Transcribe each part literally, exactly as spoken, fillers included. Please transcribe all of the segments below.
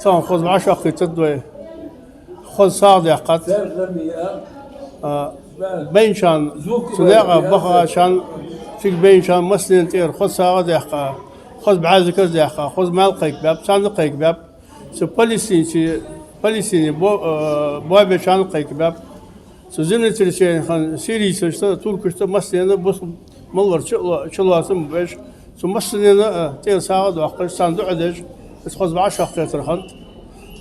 Тахан хоза вӀашагӀкхийттад вай. Хоза сагӀа даьккхад. А, байначарна, цу наькъа бахачарна, цига байначарна, массанена тӀера хоза сагӀа даьккха, хоза бӀаьзаказ даьккха, хоза мел кхайкабаьб, царна кхайкабаьб. Цу Палестинци-, Палестине бо-, а, боабечарна кхайкабаьб. Цу землетрясени хинна сирийцашта, туркашта, массанена бусалба мел вар чу-, чулоацам беш, цу массанена, а, тӀера сагӀа доаккхаш, царна дуӀа деш, из хоза вӀашагӀкхетар хиннад.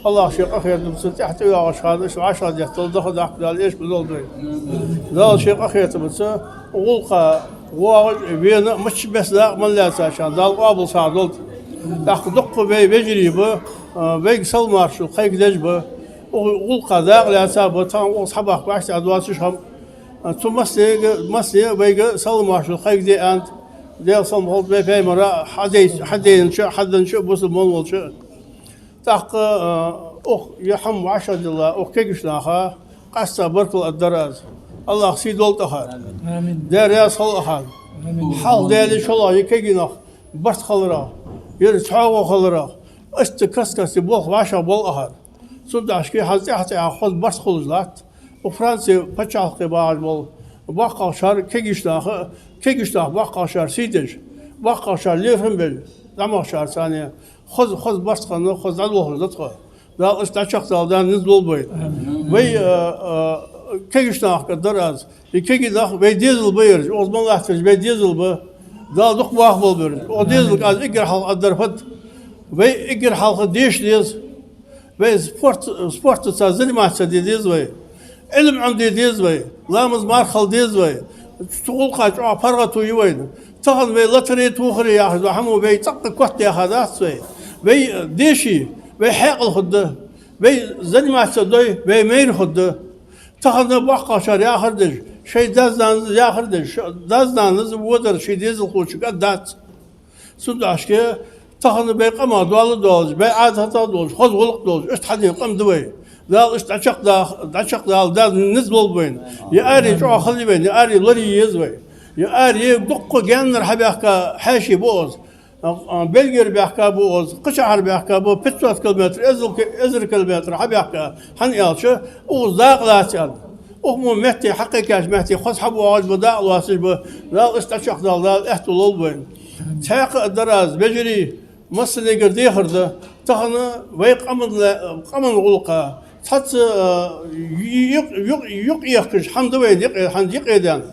АллахӀа ший къахетамца тӀехьа тӀайоагӀача хана, иштта вӀашагӀдетталда, даха даккха Дала эшпа долда вай. Дала ший къахетамца гӀулакха воагӀаш, вена, мичча беса дакъа мел лаьцачарна Дала къоабал сагӀа долда. ТӀаккха дуккха вай вежарий ба, а, вайга салам-моаршал кхайкадеш ба, укх гӀулакха дакъа лаьца ба, тахан укхаза хьабахка вӀаштӀехьа доацаш хӀама. Цу массанега, массане а вайга салам-моаршал кхайкаде аьннад. Даьла салам хилда вай Пайхамара, хьадей-, хьадайнача, хьаденнача, бусалба мел волча. ТӀаккха, а, укх ер хӀама вӀашагӀделла, укх кегийча наха къаьстта баркал аргдар аз. АллахӀа сий долда тӀехьара. Амин. Даьла раьза хилва тӀехьара. Амин. Хьалха Даьлаи шоллагӀа ер кегий нах барт хиларах, ер чӀоагӀо хиларах, иштта каст-каста болх вӀашагӀболх тӀехьара. Цудухьа хӀанз тӀехьа-тӀехьа хоза барт хулаш латт. Укх Франце паччахьалкхе багӀаш бола боккхагӀчар кегийча наха, кегийча наха боккхагӀчар сий деш, боккхагӀчар лерхӀам беш, зӀамагӀчар царна хоза, хоза барт хинна, хоза дӀадолхаш да тхо. Дала иштта дӀачакхдалда, Дала низ лулба вайна. Вай, а, а, кегийча нахага аргдар аз. Ер кегий нах вай дезал ба ераш, укхаза мел латтараш вай дезал ба. Дала дукха бахаболба ераш. Укх дезалга аз эггара хьалха аргдар фуд: вай эггара хьалха деша деза. Вай спорт, спортаца заниматься де деза вай. Ӏилма Ӏомаде деза вай. Ламаз-марха хила деза вай. Цу гӀулакха чӀоагӀа паргӀато я вайна. Тахан вай латари, тохари яхаш дола хӀама вай цӀаккха котдаьха дац вай. Вай, э, деший, вай хьаькъал хургда. Вай заниматься дой, вай майра хургда. Тахан боккхагӀчар яхар деш, шоай дас-нанас яхар деш, шо-, дас-нанас водар ший дезалхочунга аргдац. Цудухьа тахан вай къамах дола долаш, вай Ӏадатах долаш, хоза гӀулакх долаш, иштта хьадена къам да вай. Дала иштта дӀачакхда-, дӀачакхдалда, Дала низ лулба вайна. Ер аре чӀоагӀа хала я вайна, ер аре лорае еза вай. Ер аре дуккха гаьнара хьабаьхка хьаьший ба укхаза. А, а, Бельгера баьхка ба укхаза, кхычахьара баьхка ба, пятьсот километр, эзар ки-, эзар километр хьабаьхка, хӀана аьлча, укхаза дакъа лаца аьнна. Укх мо метте, хьакхайкача метте, хоза хьабоагӀаш ба, дакъа лоацаш ба, Дала иштта дӀачакхдалда, Дала аьттув лулба вайна. Цхьаькха а аргдар аз, вежарий, массанегара дехар да, тахан вай къаман ле-, къаман гӀулакха цхьацца, а, юкъ-, юкъ-, юкъехкаш хӀама да вайна юкъе, хӀанз юкъе даьнна.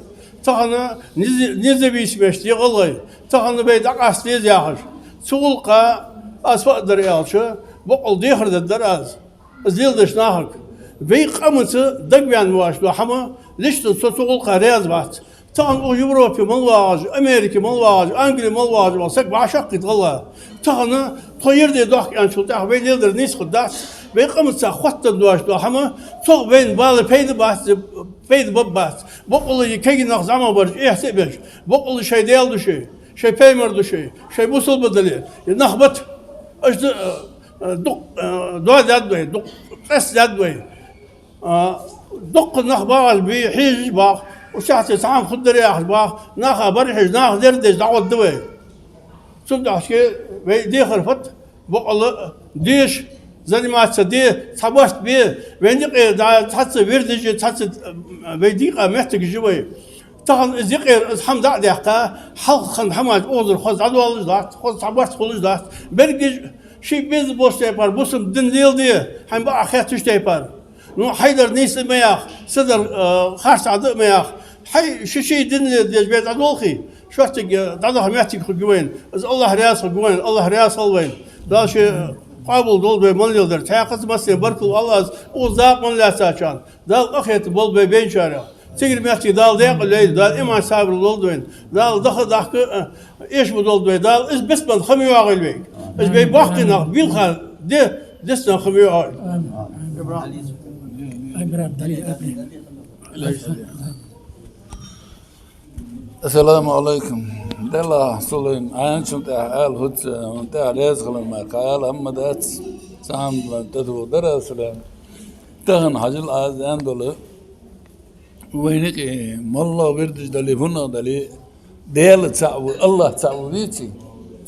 Тахан низ-, независимость я гӀалгӀай, тахан вай дӀакъаста деза яхаш. Цу гӀулакха аз фу аргдар аьлча, боккъала дехар дергдар аз из леладеча нахага. Вай къамаца дагаваьнна воацаш дола хӀама, лично со цу гӀулакха раьза вац. Тахан укх Европе мел вагӀаш, Америке мел вагӀаш, Англе мел вагӀаш вола саг вӀашагӀкхийтта гӀалгӀа. Тахан тхо ер де доахк аьнначул тӀехьагӀа вай леладер нийса хургдац. Вай къамаца хоттаденна доацаш дола хӀама, цох вайна бала пайда бац, пайда бергбац. Боккъала ер кегий нах зӀамагӀбараш эхь ца беш, боккъала шоай Даьла души, шоай пайхамар души, шоай бусалба дале, ер нах бат. Иштта, э, э, дукха, э, доа даьд вай, дукха къаьста даьд вай. А, дуккха нах багӀаш бий, хьежаш бах, уж сахьте цхьа хӀама хургдар яхаш бах, наха бар хьежа, наха дер деш дӀагӀоргда вай. Цудухьа вай дехар фуд, боккъала деша, заниматься де, цхьа барт бе, вайна юкъе да цхьацца вирдаш, цхьацца, а, вай дийкъа моттигаш я вай. Тахан из юкъера из хӀама дӀа а даьккха, хьалха хинна хӀамаш укхазара хоза дӀадоалаш дац, хоза цхьа барт хулаш дац. Берригаш ший безам болча тайпара, бусалба дин леладе, хьайна бакъахьа хетача тайпара. Ну, хьай дар нийса ма яха, са дар, э, харцахьа да ма яха. Хьай ший-ший дин леладеш вай дӀадолхе, шортига, э, дӀадаха моттиг хургья вайна. Из АллахӀ раьза хургва вайна, АллахӀ раьза хилва вайна. Дала ший къоабал долда вай мел леладер. Цхьаькхаза массане баркал ала аз, укхаза дакъа мел лаьцачарна. Дала къахетам болба вай байначарех. Цигара моттиге Дала даькъала йойла, Дала иман, сабар лолда вайна. Дала даха-дахка, э, эшам болба вай. Дала из бицбенна хӀама йоагӀийла вайга. Из вай боккхий нах белха де, дицбенна хӀама йоагӀийла. Амин. Амин. Амин. Амин. Ассаламу Ӏалайкум. Деллахь, Сулайм, Ӏаьнчун тӀехьа ала хӀуца, хӀун тӀехьа раьза хилар ма кхайкал, амма дац, цхьа хӀама тӀатохаргдар аз, Сулайм. Тахан хьажал аз аьнна дола, вайна юкъе моллагӀа вирдаш дале, фуннагӀа дале, Даьла цаӀ ва, АллахӀ цаӀ ва веций?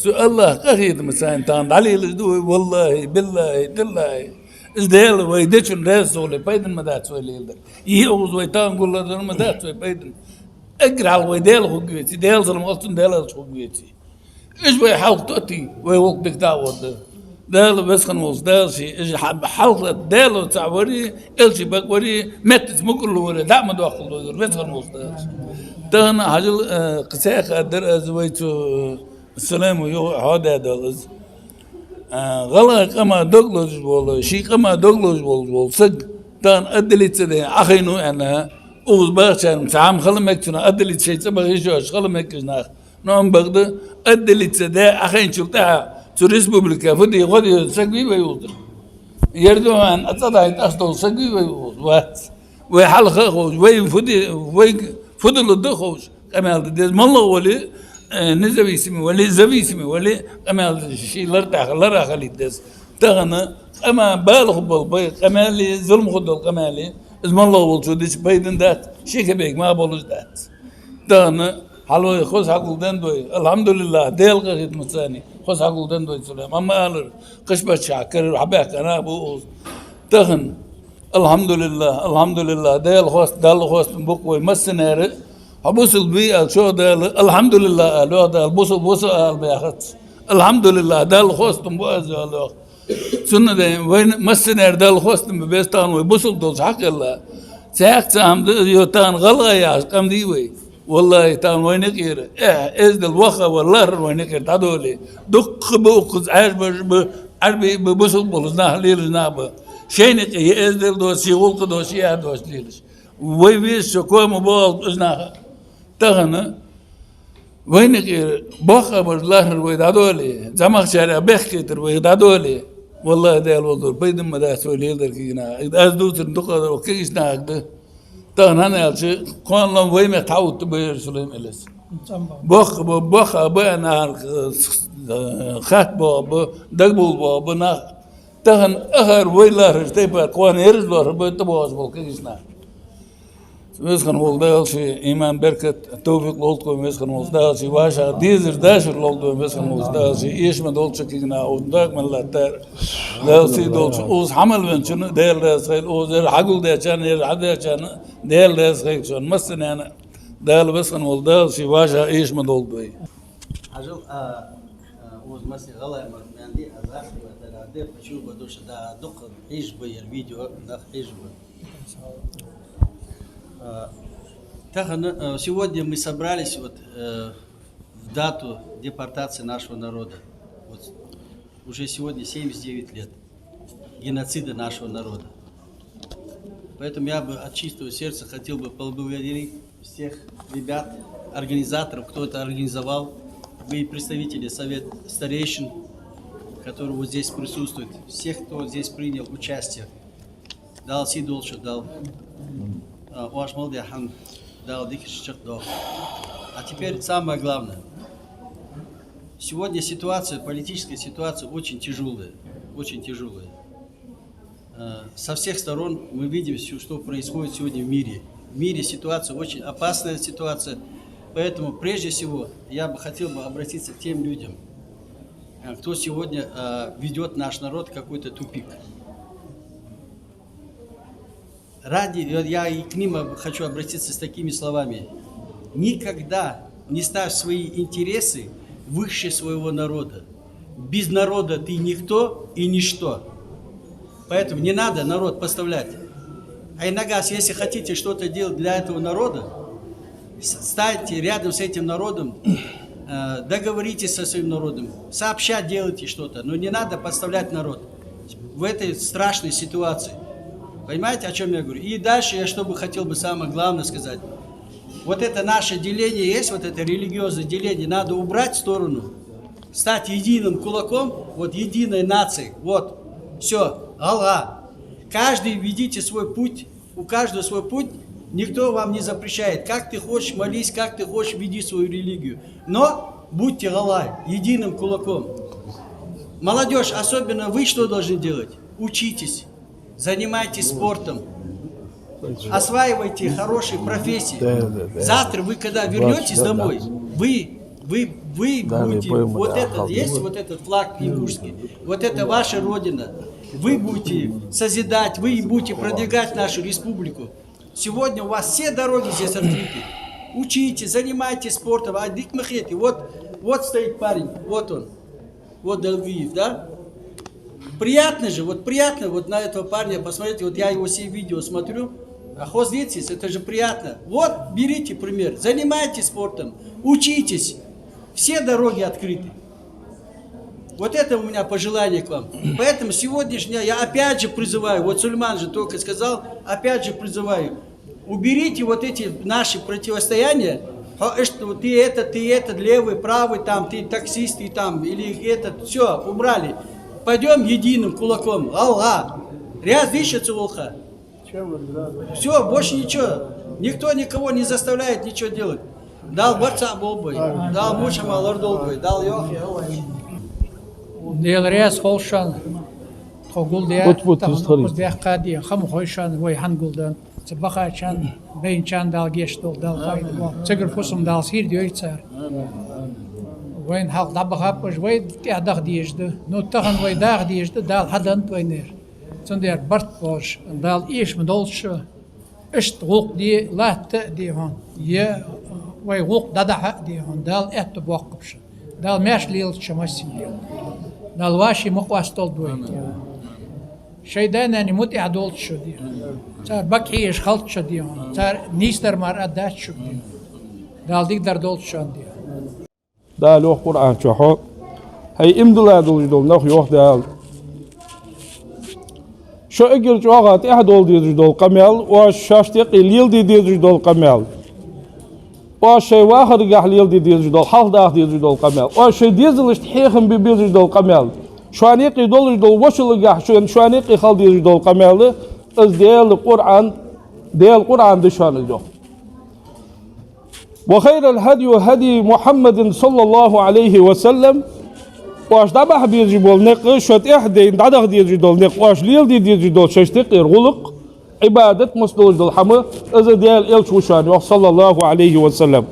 Цу АллахӀа къахетамца тахан дӀалелаш да вай, валлахӀи, биллахӀи, тиллахӀи. Из Даьла вай дечун раьза ца хуле, пайда ма дац вай леладар. Из укхаза вай тахан гулларгдар ма дац вай пайда. Эггара хьалха вай Даьла хургвеций, Даьла салам хилда цунна, Даьла элча хургвеций. Уж вай хьалха тоттий, вай гӀулакх дика дӀагӀоргда. Дала, Веза хинна волча Дала ший, уж хьа-, хьалха Даьла цхьа вари, элча бакъ вари, меттаца мукӀарло вари, дӀа ма доаккхалда вай, Веза хинна волча Дала ший. Тахан хьажал, э, кхы цхьа хаттар дар аз вай цу Сулейма юха хьоадаь дала из. А, гӀалгӀай къаман дог лозаш вола, ший къаман дог лозаш вола, вола саг, тахан отделиться де Ӏохайна ва аьнна, укхаза бахачарна цхьа хӀама хила мег цунах, отделиться шоай цӀабаха йиш йоацаш хила мег уж нах. Но ам бакъда, отделиться де Ӏохайначул тӀехьагӀа цу республике фу де гӀо де саг вий вай укхаза? Ердо ваьнна, а цӀа дӀайта аш дола саг вий вай укхаза? Вац. Вай хьалха а ховш, вай фу де, вай фу далургда а ховш, къамаьл де деза. МаллагӀа вале, э, независимый вале, зависимый вале, къамаьл де, ший лар тӀехьа, лар хилийта деза. Тахан къаман бала хургбола бай, къамаьли, зулам хургдола къамаьли, из маллагӀа волчо дича пайда дац, ши кепек мара болаш дац. Тахан хьал вай хоза хьагулденна да вай, алхьамдулиллахӀ, Даьла къахетамца царна хоза хьагулденна да вай, Сулейма. Амма алар, кхыча паччахьа карара хьабаьхка нах ба укхаза. Тахан, алхьамдулиллахӀ, алхьамдулиллахӀ, Даьла хоаст-, Далла хоастам ба-кх вай массанена. Хьо бусалба вий аьлча, йоах Дала, алхьамдулиллахӀ ала, йоах Дала, бусалба ва со ала баьхац. АлхьамдулиллахӀ, Далла хоастам ба аз, йоах. Цунна ден вайна массанена Далла хоастам ба беза, тахан вай бусалба долча хьакъ елла. Цхьаькха цхьа хӀама да, йо, тахан гӀалгӀай яхаш къам дий вай? ВаллахӀи, тахан вайна юкъера, э, эздел, ваха а вар, лархӀар вайна юкъера дӀадоле. Дуккха ба укхаза Ӏаьржа бараш ба, Ӏарбий ба, бусалба болаш нах, лелаш нах ба. Шоайна юкъе е эздел доацаш, е гӀулакх доацаш, е яхь доацаш лелаш. Вай везача коа ма боагӀалда уж нах. Тахан вайна юкъера боккха а бараш, лархӀар вай дӀадоле, зӀамагӀчарех бехктетар вай дӀадоле, валлахӀи, Даьла волча пайда ма дац вай леладер кагий наха. Аз дувцар дукха кагийча нахага да. Тахан хӀана аьлча, кхоана-лоам вай мехка хьаотта ба ер Сулейма Эльяс. Боккха ба, боккха ба нах, э, хатта боагӀа ба, дагабовла боагӀа ба нах. Тахан ахар вай лархӀача тайпара кхоана ераш лархӀа ба тӀабоагӀаш бола кагийча наха. Веза хинна волча Дала ший иман, беркат, товфикъ лолда вайна Веза хинна волча Дала ший, вӀашагӀ дезар, дашар лолда вайна Веза хинна волча Дала ший, эша ма долда кагий нах, укх дакъа мел латтар. Дала сий долча, укхаза хьа мел венначунна Даьла раьза хийла, укхаза ер хьагулдаьчарна, ер хьадаьчарна Даьла раьза хийла, шоана массанена. Дала, Веза хинна волча Дала ший, вӀашагӀ эша ма долда вай. Хьажал, а, а, укхаза массане гӀалгӀай мара мянди, а захар ма тара де, почему? Потому что да, дукха хьежаш ба ер видео, нах хьежаш ба. А, тахан, а, сегодня мы собрались вот, э, в дату депортации нашего народа. Вот уже сегодня семьдесят девять лет геноцида нашего народа. Поэтому я бы от чистого сердца хотел бы поблагодарить всех ребят, организаторов, кто это организовал, вы представители Совет старейшин, которые вот здесь присутствуют, всех, кто здесь принял участие. Дала сий долда шоана, Дала, а, оаш мел даь хӀама Дала дикача чакхдоахалда. А теперь самое главное. Сегодня ситуация, политическая ситуация очень тяжелая, очень тяжелая. Э, со всех сторон мы видим всё, что происходит сегодня в мире. В мире ситуация очень опасная ситуация. Поэтому, прежде всего, я бы хотел бы обратиться к тем людям, э, кто сегодня, э, ведёт наш народ в какой-то тупик. Ради, я, я и к ним об-, хочу обратиться с такими словами. Никогда не ставь свои интересы выше своего народа. Без народа ты никто и ничто. Поэтому не надо народ подставлять. А иногда, если хотите что-то делать для этого народа, с-, станьте рядом с этим народом, э, договоритесь со своим народом, сообща делайте что-то, но не надо подставлять народ в этой страшной ситуации. Понимаете, о чём я говорю? И дальше я что бы хотел бы самое главное сказать. Вот это наше деление есть, вот это религиозное деление, надо убрать в сторону, стать единым кулаком, вот единой нацией. Вот, всё, гӀалгӀа. Каждый ведите свой путь, у каждого свой путь, никто вам не запрещает. Как ты хочешь, молись, как ты хочешь, веди свою религию. Но будьте гӀалгӀай, единым кулаком. Молодёжь, особенно вы что должны делать? Учитесь, занимайтесь спортом, осваивайте хорошие профессии. Да, да, да. Завтра вы, когда вернётесь домой, вы Вы, вы будете, вот это есть, вот этот флаг ингушский, вот это ваша родина. Вы будете созидать, вы будете продвигать нашу республику. Сегодня у вас все дороги здесь открыты. Учите, занимайтесь спортом, а дик махете. Вот, вот стоит парень, вот он. Вот Далгиев, да? Приятно же, вот приятно вот на этого парня посмотреть. Вот я его все видео смотрю. А хозлицис, это же приятно. Вот, берите пример, занимайтесь спортом, учитесь. Все дороги открыты. Вот это у меня пожелание к вам. Поэтому сегодняшнее я опять же призываю, вот Сульман же только сказал, опять же призываю, уберите вот эти наши противостояния. Хо, э, что ты это, ты этот, левый, правый, там, ты таксист, ты там, или этот, все, убрали. Пойдем единым кулаком. ГӀалгӀа. Ряз дишаца волха. Все, больше ничего. Никто никого не заставляет ничего делать. Дала барт цхьа болба вай. Дала мушама лардолба вай. Дала йоах я. Дела раьза хилва шоана, тхо гулдаь, тахан укхаза даьккха а де, хӀама хой шоана вай хӀана гулдаьннад. Цу бахачарна, байначарна Дала гешт долда, Дала пайда болба. Цигара фусам Дала сийрда йойла цар. Вайна хьалха дӀабахаб уж, вай тӀехьа даха дезаш да. Ну, тахан вай даха дезаш да, Дала хьаденнад вайна ер. Цудухьа барт болаш, Дала эша ма долда шо. Иштта гӀулакх де, латта а де хьона, е вай гӀулакх дӀадахьа а де хьона, Дала аьттув боаккхалба шо. Дала маьрша лелда шо массане. Дала вӀаший ма къоасталда вай. Шоай даь-наьна мутӀахь долда шо де. Цар бага хьежаш хилда шо де хьона, цар нийсдар мара а дац шуга де. Дала дикадар долда шоана де. Дала йоах Къуръан чу: «ХӀай иман дилла долаш дола нах, — йоах Дала, — шо эггара чӀоагӀа тӀехьадовла дезаш дола къамаьл, оаш шоашта юкъе леладе дезаш дола къамаьл, оаш шоай вахаргахьа леладе дезаш дола, хьалхадаха дезаш дола къамаьл, оаш шоай дезалашта хьехам бе безаш дола къамаьл, шоана юкъе долаш дола вошалгахьа шоана, шоана юкъе хила дезаш дола къамаьл, из Даьла Къуръан, Даьла Къуръан да шоана из, — йоах. وخير الهدي هدي محمد صلى الله عليه وسلم». Оаш дӀабахьа безаш бола никъ, шо тӀехьадайна дӀадаха дезаш дола никъ, оаш леладе дезаш дола шоашта юкъера гӀулакх, Ӏибадат мел долаш дола хӀама, из Даьла Элча ва шоана, йоах, صلى الله عليه وسلم.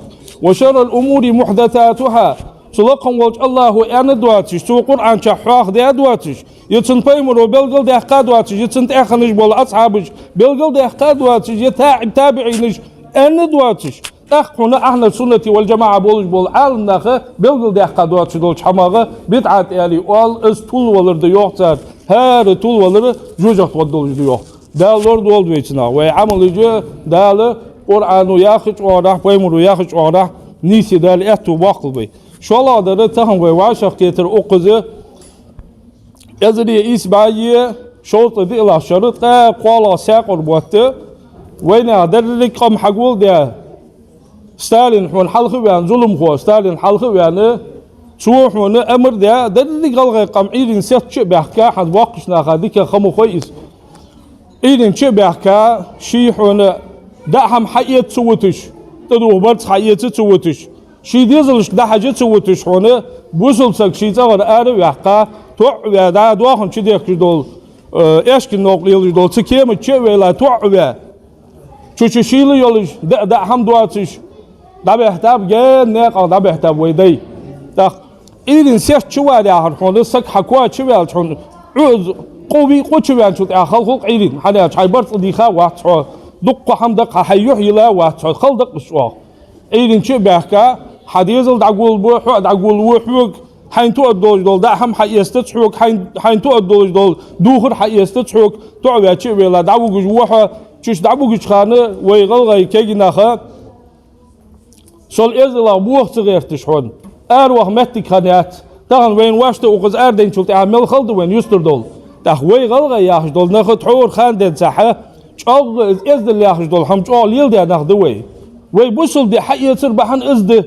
«وشر الأمور محدثاتها». Цу лакха волча АллахӀа аьнна доацаш, цо Къуръан чу хьоахадаь доацаш, е цун пайхамаро белгалдаьккха доацаш, е цунна тӀехьа хинна бола асхьабаша белгалдаьккха доацаш, е таӀ-, табиӀинаша аьнна доацаш, тӀаккха хьона Ахьлу-Суннати вал-ДжамаӀа болаш бола Ӏаламнаха белгалдаьккха доацаш долча хӀамах бидӀат аьле оал, из тувлавалар да, йоах цар, хӀара тувлавалар жожагӀате вахар долаш да, йоах. Дала лорадолда вай цунах, вай Ӏамал еш, Дала Къуръано яхача оагӀорахьа, пайхамаро яхача оагӀорахьа нийсде Дала аьттув боаккхалба вай. ШоллагӀа дар тахан вай вӀашагӀкхетар укхаза, эзари ийс бӀаьи шовзткъеи диълагӀча шера ткъаь кхоалагӀа саькур бутт, вайнаьха деррига къам хьагулдаь, Сталин хьона хьалха а ваьнна, зуламхо Сталин хьалха а ваьнна, цо хьона амар даь, деррига гӀалгӀай къам Ӏуйрийна сеца чу а баьхка, хьа боккхийча наха дикагӀа ма хой из. Ӏуйрийна чу а баьхка, ший хьона даа хӀама хьаэца ца вуташ, тӀадувха барзкъа хьаэца ца вуташ, ший дезалашка дӀахьажа ца вуташ хьона, бусалба саг ший цӀагӀара ара а ваьккха, тоӀа а ваь, дӀа доахан чу дехкаш дола, э, аьшка новкъа лелаш дола цу кема чу а ваьлла, тоӀа а ваь, чу-чу шийла йолаш, даа-даа хӀама доацаш, дӀабахьийтаб, гаьна наькъах дӀабахьийтаб вай дай. ТӀаккха Ӏуйрийна сеца чу вар яхар хьона, саг хьа коа чу ваьлча хьона, Ӏу-, къу вий, къу чу ваьнначул тӀехьагӀа хала хул-кх Ӏуйрийна, хӀана аьлча хьай барзкъа дийха а вац хьо, дуккха хӀама да-кх хьа, хьай юхь йила а вац хьо, хала да-кх из чӀоагӀа. Ӏуйрийна чу а баьхка, хьа дезал дӀагулбу, хьо а дӀагулву, хьога хьайна тоъаргдолаш дола даа хӀама хьаэцадац хьога, хьайна, хьайна тоъаргдолаш дола дувхар хьаэцадац хьога, тоӀаваь чу а ваьлла, дӀавугаш ва хьо, чу-чу дӀавугача хана вай гӀалгӀай кегий наха, сол эздалах боха ца гӀерташ хьона, араваха моттиг хиннаяц. Тахан вайна вӀашта укхаза арадайначул тӀехьагӀа мел хала да вайна юстардовла. ТӀаккха вай гӀалгӀай яхаш дола нах тхьовра хана денз цхьа чӀоагӀа из эздел яхаш дола хӀама чӀоагӀа леладаь нах да вай. Вай бусалба ди хьаэцар бахьан из да.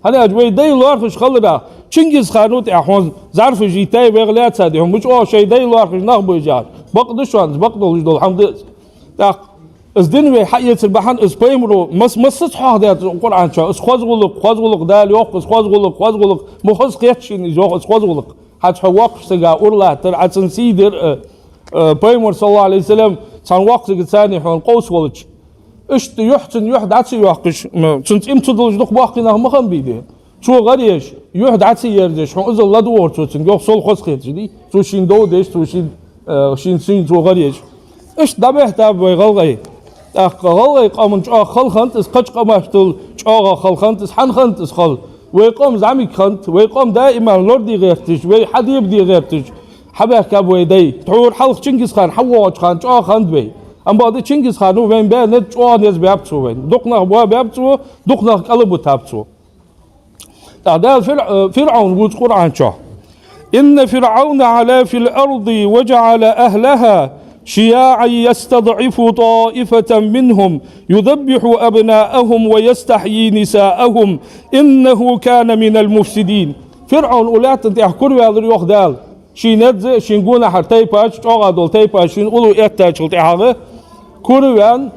ХӀана аьлча вай дай лоархӀаш хиларах, Чингисхана тӀехьа хьона зӀарфаш йиттай вайга лаьца де хьона, мича оал шоай дай лоархӀаш нах ба уж яхаш. Бакъ да шоана, бакъдолаш дола хӀама да из. ТӀаккха из ди вай хьаэцар бахьан, из пайхамаро мас-, массаза хьоахадаьд Къуръан чу, из хоза гӀулакх, хоза гӀулакх, Дала йоах, из хоза гӀулакх, хоза гӀулакх, ма хоза хет шийна из, йоах, из хоза гӀулакх. Хьа цу хьа воккхача сага ура латтар, Ӏа цунна сий дар, э, э, пайхамар, صلى الله عليه وسلم, цхьан воккхача сага цани хьона къовсавелча, иштта юхь цун юхь дӀа ца йоаккхаш, м, цун цӀи ма ца дуллаш дукха боккхий нах ма хиннабий де. Цо гӀар еш, юхь дӀа ца ерзаеш, хьона иззал ладувгӀар цо цунга, йоах, сол хоза хеташ дий, цо шийна дов деш, цо шийна, э, шийна, шийна цо гӀар еш. Иштта дӀабахийтаб вай гӀалгӀай. ТӀаккха гӀалгӀай къаман чӀоагӀа хала хиннад из, кхыча къамаштал чӀоагӀа хала хиннад из, хӀана хиннад из хала? Вай къам зӀамига хиннад, вай къам даиман лораде гӀерташ, вай хьадебаде гӀерташ, хьабаьхкаб вай дай. Тхьовра хьалха Чингисхан хьавоагӀача хана чӀоагӀа хиннад вай. Ам бакъда Чингисхано вайна баь низ чӀоагӀа низ баьб цо вайна. Дукха нах боабаьб цо, дукха нах кӀалбитаб цо. ТӀаккха Дала Фир-, э, ФирӀавн вувц Къуръан чу: إن فرعون علا في الأرض وجعل أهلها شيعا يستضعف طائفة منهم يذبح أبناءهم ويستحيي نساءهم إنه كان من المفسدين. ФирӀавн укх лаьтта тӀа кураваьлар, йоах Дала. Ший низа, ший гонахьара тайпаш, чӀоагӀа дола тайпаш шийна уллув эттачул тӀехьагӀа кураваьнна,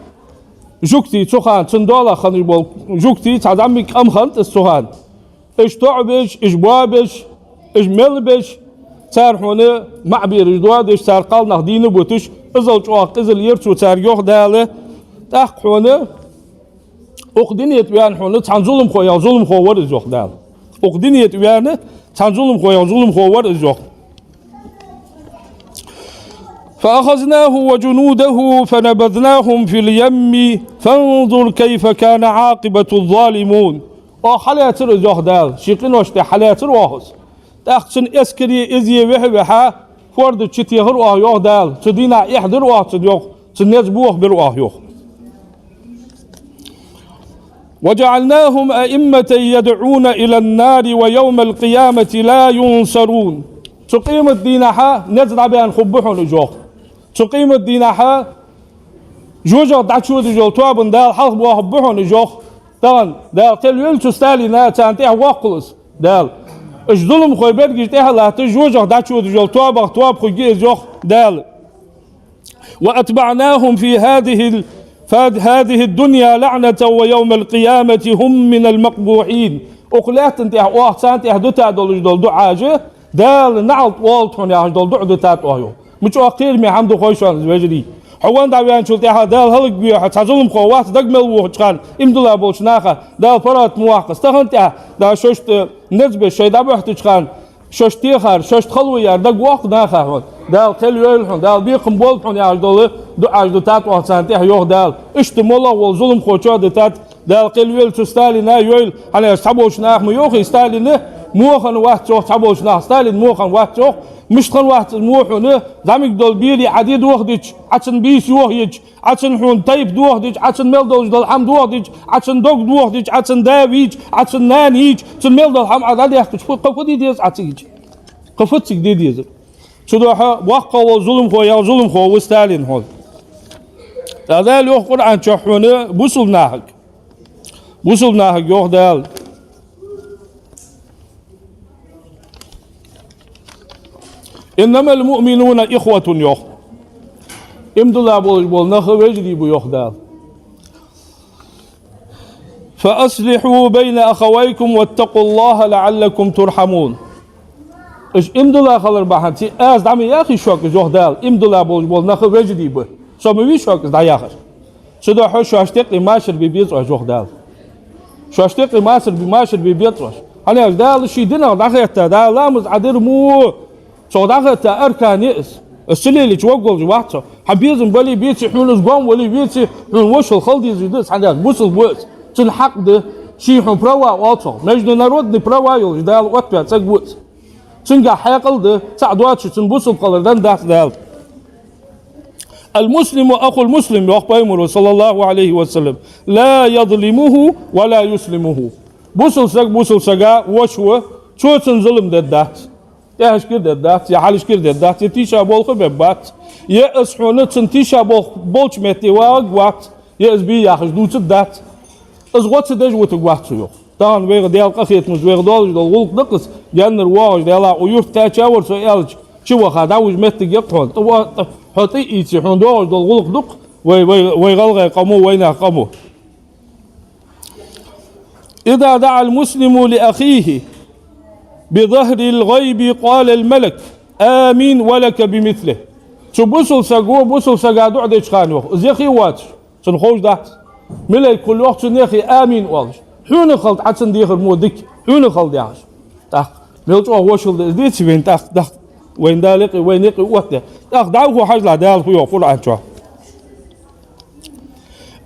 жугтий цу хана, цун доалахь хиннаш бола жугтий, цхьа зӀамига къам хиннад из цу хана. Уж тоӀабеш, уж боабеш, уж мел беш, цар хьона маӀа бераш доадеш, цар кхалнах дийна буташ, иззал чӀоагӀа къизал ера цо царга, йоах Дала. ТӀаккха хьона укх дунен тӀа ваьнна хьона цхьан зуламхоех зуламхо вар из, йоах Дала. Укх дунен тӀа ваьнна цхьан зуламхоех зуламхо вар из, йоах. فأخذناه وجنوده فنبذناهم في اليم فانظر كيف كان عاقبة الظالمين. Оаха хьалаьцар из, йоах Дала, ший къиношта тӀа хьалаьцар оаха из. ТӀаккха цун эскаре из вихьа-вихьа, форда чу техар оаха, йоах Дала. Цу дийнахьа эхь дир оаха цунна, йоах. Цун низ бохабир оаха, йоах. وجعلناهم أئمة يدعون إلى النار ويوم القيامة لا ينصرون. Цу къемата дийнахьа низ дӀабаьнна хургба хьона уж, йоах. Цу къемата дийнахьа жожагӀате дӀачудеш йола тоабан Дала хьалхабоахаргба хьона уж, йоах. Тахан Дала кхел йойла цу Сталина, царна тӀехьа воаккхалва из Дала. Уж зуламхой берригаш тӀехьа латташ, жожагӀате дӀачудеш йола тоабах тоаба хургья из, йоах Дала. وأتبعناهم في هذه ال-، فهذه الدنيا لعنة ويوم القيامة هم من المقبوحين. Укх лаьтта тӀа оаха царна тӀехьа дита долаш дола дуӀаш, Дала наӀалт оалда хьона яхаш дола дуӀа дитад оаха, йоах. Ма чӀоагӀа кхераме хӀама да хой шоана из, вежарий. Хьо венна дӀаваьнначул тӀехьагӀа Дала хӀалакве хьо, цхьа зуламхо вац дага мел вохача хана, иман дилла болча наха Дала паргӀата ма ваккха из. Тахан тӀехьа Дала шоашта низ беш шоаш дӀабахийтача хана, шоашта техар, шоашта хало яр дагавоаккх наха хьона. Дала кхел йойла хьона, Дала бекхам болба хьона яхаш дола дуӀаш дитад оаха царна тӀехьа, йоах Дала. Иштта моллагӀа вола зуламхочоа дитад, Дала кхел йойла цу Сталина, йойла. ХӀана аьлча цхьаболча наха ма йоахий, Сталин во хинна вац, йоах цхьаболча наха, Сталин во хинна вац, йоах. Мишта хинна вац из во хьона? ЗӀамига дола берий Ӏа ди дохадича, Ӏа цун бийса йохайича, Ӏа цун хьона тайпа дохадича, Ӏа цун мел долаш дола хӀама дохадича, Ӏа цун дог дохадича, Ӏа цун да вийча, Ӏа цун нана йийча, цун мел дола хӀама Ӏа дӀадаьккхача, фу, кхы фу де деза Ӏа цига? Кхы фу цига де деза? Цудухьа воккхагӀа вола зуламхоех зуламхо ва Сталин хьона. ТӀаккха Дала йоах Къуръан чу хьона бусалба нахага. Бусалба нахага йоах Дала: إنما المؤمنون إخوة, йоах. Иман дилла болаш бола нах вежарий ба, йоах Дала. فأصلحوا بين أخويكم واتقوا الله لعلكم ترحمون. Уж иман дилла хилар бахьан долаш аз дӀа ма яхий шуга из, йоах Дала, иман дилла болаш бола нах вежарий ба. Со ма вий шуга из дӀаяхар. Цудухьа шоашта юкъе машар бе беза оаш, йоах Дала. Шоашта юкъе машар бе, машар бе беза оаш. ХӀана аьлча Дала ший динах дӀахетта, Дала ламаз Ӏадир мо, цох дӀахетта аркан я из. Из ца лелийча варгволаш вац хьо. Хьа безам бале а, беце а, хьона из гом вале а, веце а, хьона вошал хила дезаш да из, хӀана аьлча бусалба ва из. Цун хьакъ да, ший хьона права оал цох. Международный права йолаш Дала оттаваь саг ва из. Цунгахь хьаькъал да, цхьа доацаш цунна бусалба хилар денна дац Дала. المسلم أخو المسلم, йоах Пайхамаро, صلى الله عليه وسلم, لا يظلمه ولا يسلمه. Бусалба саг бусалба сага воша ва, цо цунна зулам дергдац, тӀехьашкара дергдац, е хьалхашкара дергдац, е тийша болх бергбац, е из хьона цунна тийша болх болча метте вагӀаргвац, е из бе яхаш дувцаргдац. Из гӀо ца деш вутаргвац цо, йоах. Тахан вайга Даьла къахетамца вайга долаш дола гӀулакх да-кх из, гаьнара воагӀаш, Даьлах, укх юрта кхаьча вар со аьлча, чу ваха дӀавижа моттиг я-кх хьона, тӀа во-, тӀа-, хьо тӀаийце хьона доагӀаш дола гӀулакх да-кх вай, вай, вай гӀалгӀай къамо, вайнаьха къамо. إذا دعا المسلم لأخيه بظهر الغيب قال الملك: آمين ولك بمثله. Цу бусалба саго бусалба сага дуӀа деча хана, йоах, из яхе воацаш, цунна ховш дац, малайко хул, йоах, цунна яхе амин оалаш. Хьона хилда Ӏа цунна дехар мо дика, хьона хилда яхаш. ТӀаккха мел чӀоагӀа вошал да из, деций вайна, тӀаккха, тӀаккха вайна Дала юкъе, вайна юкъе оттадаь. ТӀаккха дӀахо хьажалахь, Дала фу йоах Къуръан чу: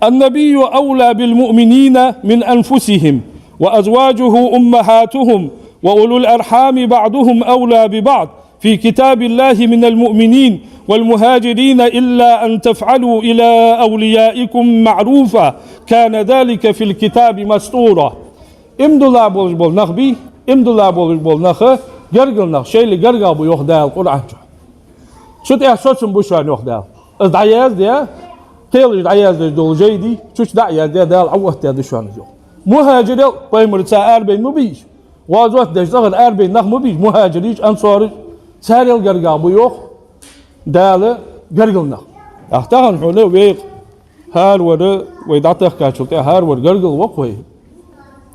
«النبي أولى بالمؤمنين من أنفسهم وأزواجه أمهاتهم وأولو الأرحام بعضهم أولى ببعض في كتاب الله من المؤمنين والمهاجرين إلا أن تفعلوا إلى أوليائكم معروفا كان ذلك في الكتاب مسطورا». Иман дилла болаш бола нах бий, иман дилла болаш бола нах, гаргара нах, шоайла гаргагӀа ба йоах Дала Къуръан чу. Цу тӀа соцам ба шоана йоах Дала. Из дӀаяздаь, кхелаш дӀаяздеш дола жай дий, цу чу дӀа а яздаь, Дала Ӏооттадаь да шоана из йоах. Мухьажирел, пайхамарца арабаьнна ма бий уж. ГӀазот деш цӀагӀара арабаьнна нах ма бий уж, мухьажираш, ансараш, царел гаргагӀа ба йоах Дала гаргара нах. ТӀаккха тахан хьона вай хӀаравар, вай дӀатехкачул тӀехьа хӀаравар гаргара ва-кх вай.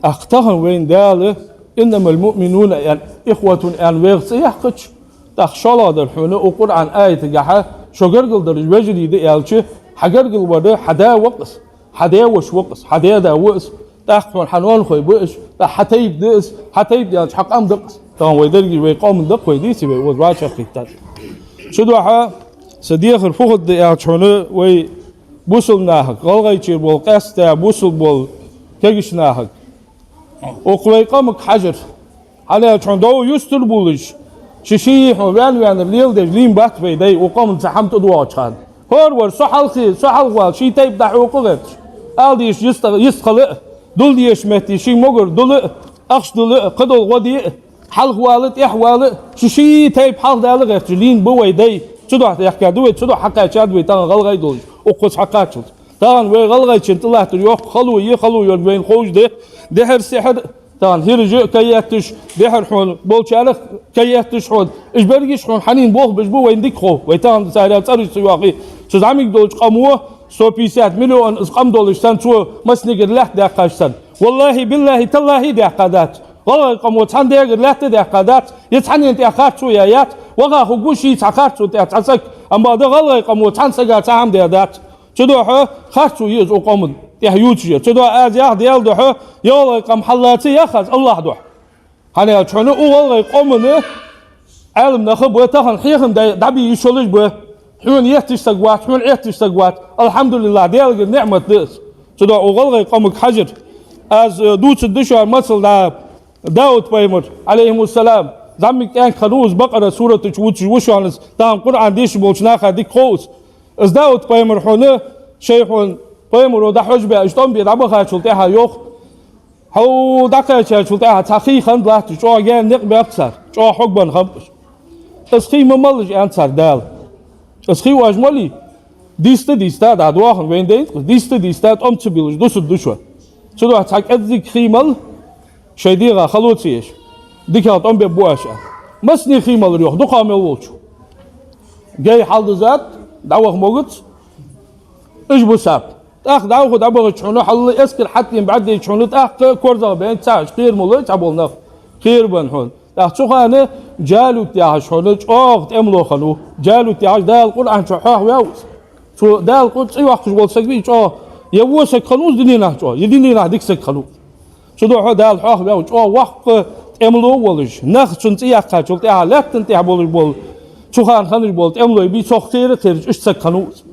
ТӀаккха тахан вайна Дала «إنما المؤمنون» аьнна, «إخوة» аьнна вайх цӀи яьккхача, тӀаккха шоллагӀа дар хьона укх Къуръан аятагахьа шо гаргара дараш вежарий да аьлча, хьа гаргара вар хьа да ва-кх из, хьа даь-воша ва-кх из, хьа даь-да ва из, тӀаккха хьона хьа ноанахой ба уж, тӀаккха хьа тайпа да из, хьа тайпа даьлча хьа къам да-кх из. Тахан вай деррига вай къаман да-кх вай, деций вай, укхаза вӀашагӀкхийттад. Цудухьа са дехар фу хургда аьлча хьона, вай бусалба нахага, ГӀалгӀайчера бола къаьстта бусалба бола кагийча нахага, укх вай къамага хьажар. ХӀана аьлча хьона дов юстара болаш, ший-ший хьона ваьнна-ваьннар леладеш лийна бац вай дай, укх къаман цхьа хӀама тӀадоагӀача хана. ХӀаравар со хьалхе, со хьалха вала, ший тайпа дӀахьокха гӀерташ. Ала дезаш йист-, йистхила а, дулла дезача метте ший могар дулла а, ахча дулла а, кхыдола гӀо де а, хьалха вала, тӀехьа вала, ший-ший тайпа хьалхадала гӀерташ лийна ба вай дай. Цудухьа даьхкад вай, цудухьа хьакхаьчад вай тахан гӀалгӀай долаш, укхаза хьакхаччалца. Тахан вай ГӀалгӀайчен тӀалаттар йоккха хало я, хало йолга вайна ховш да, дехьара-сехьара, тахан хӀираша а каетташ, дехьара хьона болчарах а каетташ хьона. Уж берригаш хьона хьанна болх беш ба вайна дика хов. Вай тахан царех цӀераш ца йоаккхе, цу зӀамига долча къамо сто пятьдесят миллион из къам долаш санна, цо массанегара лаьтта даьккхача санна. ВаллахӀи, биллахӀи, таллахӀи, даьккха дац. ГӀалгӀай къамо цхьан дегара лаьтта даьккха дац, е цхьаннена тӀа харцо яь яц, ваха хургва ший цхьа харцо тӀа цхьа саг, амма да гӀалгӀай къамо цхьан сага цхьа хӀама даь дац. Цудухьа харцо я из укх къаман тӀа ювцаш яр. Цудухьа аз ях Даьла духьа, я гӀалгӀай къам, хьаллаца ях аз АллахӀа духьа. ХӀана аьлча хьона укх гӀалгӀай къаман Ӏаламнах ба тахан хьехам дай дӀабе йиш йолаш ба. Хьона етташ саг вац, хьона Ӏетташ саг вац. АлхьамдулиллахӀ, Даьлагара ниӀмат да из. Цудухьа укх гӀалгӀай къамага хьажар. Аз, э, дувцаргда шоана масал да, Дауд пайхамар, Ӏалайхимуссалам, зӀамига кӀаьнк хиннав из, Бакъара сурата чу вувцаш ва шоана из, тахан Къуръан дешаш болча наха дика хов из. Из Дауд пайхамар хьона, шоай хьона пайхамаро дӀахьожабаь, уж тӀом бе дӀабахачул тӀехьа йоах, хьо дӀакхаьчачул тӀехьа цхьа хий хиннад латташ, чӀоагӀа гаьна никъ баьб цар, чӀоагӀа хьогбенна хиннаб уж. Из хий ма малалаш, аьннад царга Дала. Из хий оаш мале, дийста-дийста, дӀадоахан вайна дайна, дийста-дийста, тӀом ца биллаш, дусаргда шо. Цудухьа цхьа кӀеззига хий мала, шоай дегӀа хало ца еш, дикагӀа тӀом бергба оаш, аьнна. Массане хий малар йоах, дукха мел волча. Гай хьалдизад, дӀаваха могац, уж ба саб. ТӀаккха дӀахо дӀабахача хьона, хьалла эскар хьатӀадена бӀаргадайча хьона, тӀаккха корзагӀбаьннаб цхьа, кхера ма лой цхьабола нах, кхерабеннаб хьона. ТӀаккха цу хана Джалут яхаш хьона чӀоагӀа тӀемало хиннав. Джалут яхаш Дала Къуръан чу хьоахаваьв из. Цу Дала Къур-, цӀи йоаккхаш вола саг вий чӀоагӀа, е во саг хиннав из дуненахьа чӀоагӀа, е дуненахьа дика саг хиннав. Цудухьа Дала хьоахаваьв чӀоагӀа воккха тӀемало волаш, нах цунна цӀи яьккхачул тӀехьа, лаьттан тӀа болаш бола, цу хана хиннаш бола тӀемалой бий, цох кхера а кхераш, иштта саг хиннав из.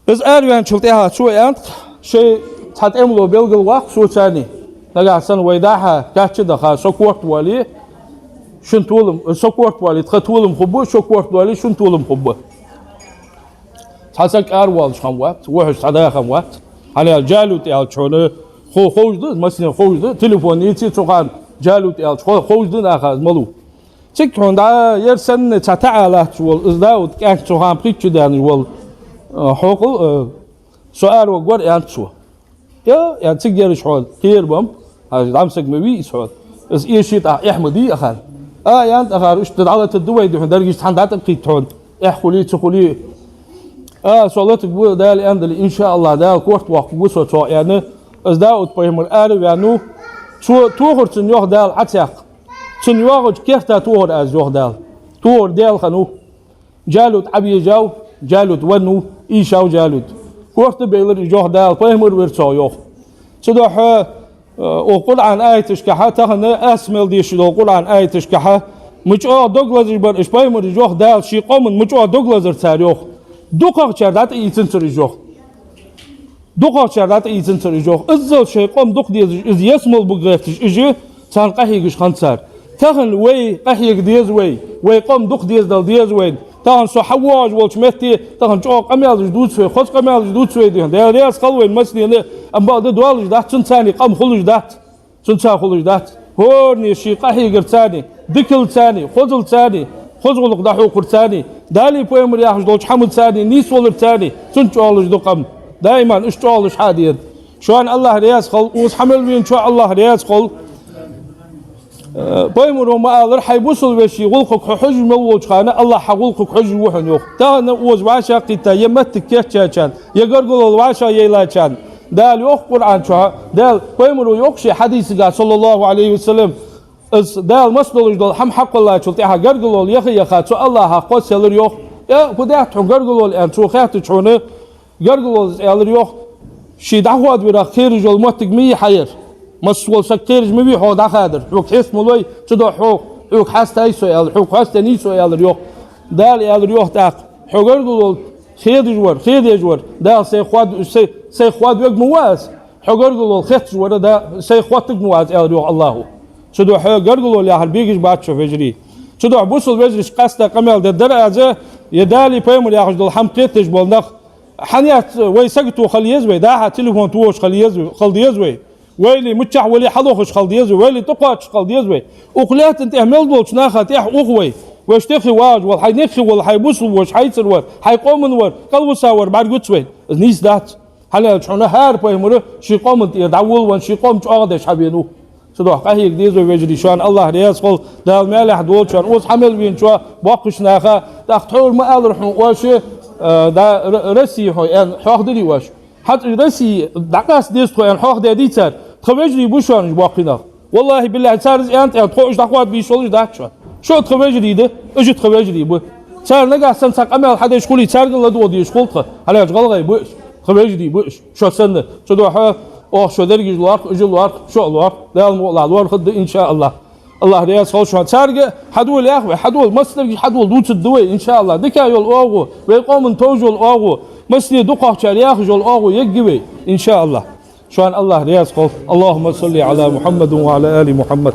Из араваьнначул тӀехьа цо аьннад-кх, шоай цхьа тӀемало белгалваккха соца, аьнна. Нагахьа санна вай дӀа-хьа кхаьча а даха, со корта воале, шун толам, со корта воале, тха толам хургба, шо корта доале, шун толам хургба. Цхьа саг аравоалаш хиннавац, вохьаш цхьа да хиннавац. ХӀана аьлча Джалут аьлча хьона хо-, ховш да, массанена ховш да, телефон ийце цу хана Джалут аьлча хо-, ховш да наха из малув. Цига хьона дӀа ер санна цхьа таӀа латташ вола, из Дауд кӀаьнк цу хана пхийтта шу даьнна вола, э, хьокъал, э, со араваргвар, аьннад цо. Е, аьнна, цига ераш хьона кхерабеннаб, хӀанз зӀамсаг ма вий из хьона. Из эший тӀаккха эхь ма дий акхарна. А, аьннад акхар, иштта дӀалатаргда вай, духьа дерригаш цхьана дӀатӀакхийтта хьона, эхь хулий, ца хулий. А, со латаргва, Дала аьннадале, иншааллахӀ, Дала корта воаккхаргва со цох, аьнна, из Дауд пайхамар араваьннав. Цо тохар цунна йоах Дала Ӏацаькх. Цунна йоагӀача керта тохар аз, йоах Дала. Тохар даьлла хиннав. Джалут Ӏобежав, Джалут веннав, ийшав Джалут. Корта а баьлар из, йоах Дала, пайхамар вир цох, йоах. Цудухьа Э, укх Къуръан аяташкахьа, тахан аз мел дешаш дола Къуръан аяташкахьа, мича чӀоагӀа дог лазаш бар уж пайхамараш, йоах, Дала ший къаман мича чӀоагӀа дог лазар цар, йоах. ДукхагӀчар дӀатӀаийцанзар уж, йоах. ДукхагӀчар дӀатӀаийцанзар уж, йоах. Иззал шоай къам дукха дезаш, из ялсмала буга гӀерташ уж, царна къахьегаш хиннад цар. Тахан вай къахьега деза вай, вай къам дукха дезадала деза вайна. Тахан со хьавоагӀаш волча метте, тахан чӀоагӀа къамаьлаш дувц вай, хоза къамаьлаш дувц вай, дий хьона. Даьла раьза хилва вайна массанена, амма бакъда долаш дац, цунца цхьана къам хулаш дац. Цунца цхьана хулаш дац. ХӀаране ший къахьегарца цхьана, дикалца цхьана, хозалца цхьана, хоза гӀулакх дӀахьокхарца цхьана, Даьлеи пайхамареи яхаш долча хӀаманца цхьана, нийсваларца цхьана, цунца чӀоагӀлуш да къам. Даиман уж чӀоагӀлуш хьадена. Шоана АллахӀ раьза хилва, укхаза хьа мел веначоа АллахӀ раьза хилва. Э, пайхамаро ма аллара: «Хьай бусалба веший гӀулакхага хьо хьожаш мел волча хана, АллахӀ хьа гӀулакхага хьожаш ва хьона», йоах. Тахан укхаза вӀашагӀкхийтта е моттиг кийчъяьчарна, е гаргало вӀашагӀъяьлачарна, Дала йоах Къуръан чу, Дала, пайхамаро йоах ший хьадисага, صلى الله عليه وسلم, из Дала масса долаш дола хӀама хьакхоллачул тӀехьагӀа гаргало яха-яха цу АллахӀах кхоссаелар, йоах. Э, фу даьд хьона гаргало, аьнна, цо хаьттача хьона, гаргалос аьлар, йоах: «Ше дӀахоадаварах кхераш йола моттиг ма йий хьа ер. Массавола саг кхераш ма вий хьох дӀахадар. Хьога хьестамалой, цудухьа хьо, хьога хьаста йий со», аьлар, «хьога хьестадаь йий со», аьлар, йоах. Дала аьлар, йоах, тӀаккха: «Хьо гаргало хедаш вар, хедеш вар, Дала сайх хоад-, сай-, сайх хоадавергва аз. Хьо гаргало хетташ вар, да, сайх хоаттаргва аз», аьлар, йоах, АллахӀо. Цудухьа гаргало яхар бегаш бац шо, вежарий. Цудухьа, бусалба вежарашка къаьстта къамаьл дергдар аз, е Даьлеи пайхамареи яхаш дола хӀама кхетадеш бола нах, хьанаьц вай сагото хила еза вай, дӀа-хьа телефон тохаш хила еза, хила деза вай. Вайли миччахьа вале хьалохаш хила деза вай, вайли тӀакхоачаш хила деза вай. Укх лаьттан тӀа мел долча наха тӀехьа ух вай. Вай тӀехьа вагӀаш вола, хьай никхий вола, хьай бусалба воша, хьайцар вар, хьай къаман вар, кӀалвиса вар бӀаргагуц вайна. Из нийса дац. ХӀана аьлча хьона хӀара пайхамар ший къаман тӀера дӀаволавенна, ший къам чӀоагӀдеш хьавена ва. Цудухьа къахьега деза вай, вежарий, шоана АллахӀ раьза хилва, Дала маьлехьа долда шоана, укхаза хьа мел веначоа, боккхийча наха. ТӀаккха тхьовра ма аллара хьона оаш, э, да, Р-, Россе хьо, аьнна, хьоахадир оаш. ХӀанз Россе дӀакъаста деза тхо, аьнна, хьоахадаьдий цар? Тха вежарий ба шоана уж боккхий нах. ВаллахӀи-биллахӀи, цар из аьннад, аьнна, тхо уж дӀахоадабе йиш йолаш дац шоана. Шо тха вежарий да, уж тха вежарий ба. Цар нагахьа санна цхьа къамаьл хьадеш хуле, царга ладувгӀа дезаш хул тха. ХӀана аьлча гӀалгӀай ба уж, тха вежарий ба уж, шо санна. Цудухьа оаха шо дерригаш лоархӀ, уж лоархӀ, шо лоархӀ, Дала мукъалахь лоархӀаргда, иншааллахӀ. АллахӀ раьза хилва шоана. Царга хьадола яха вай, хьадола, массанега хьадола дувцаргда вай, иншааллахӀ. Дика йола оагӀув, вай къаман товш йола оагӀув, массане дукхагӀчар яхаш йола оагӀув ергья вай, иншааллахӀ. Шоана АллахӀ раьза хилва. اللهم صل على محمد وعلى آل محمد.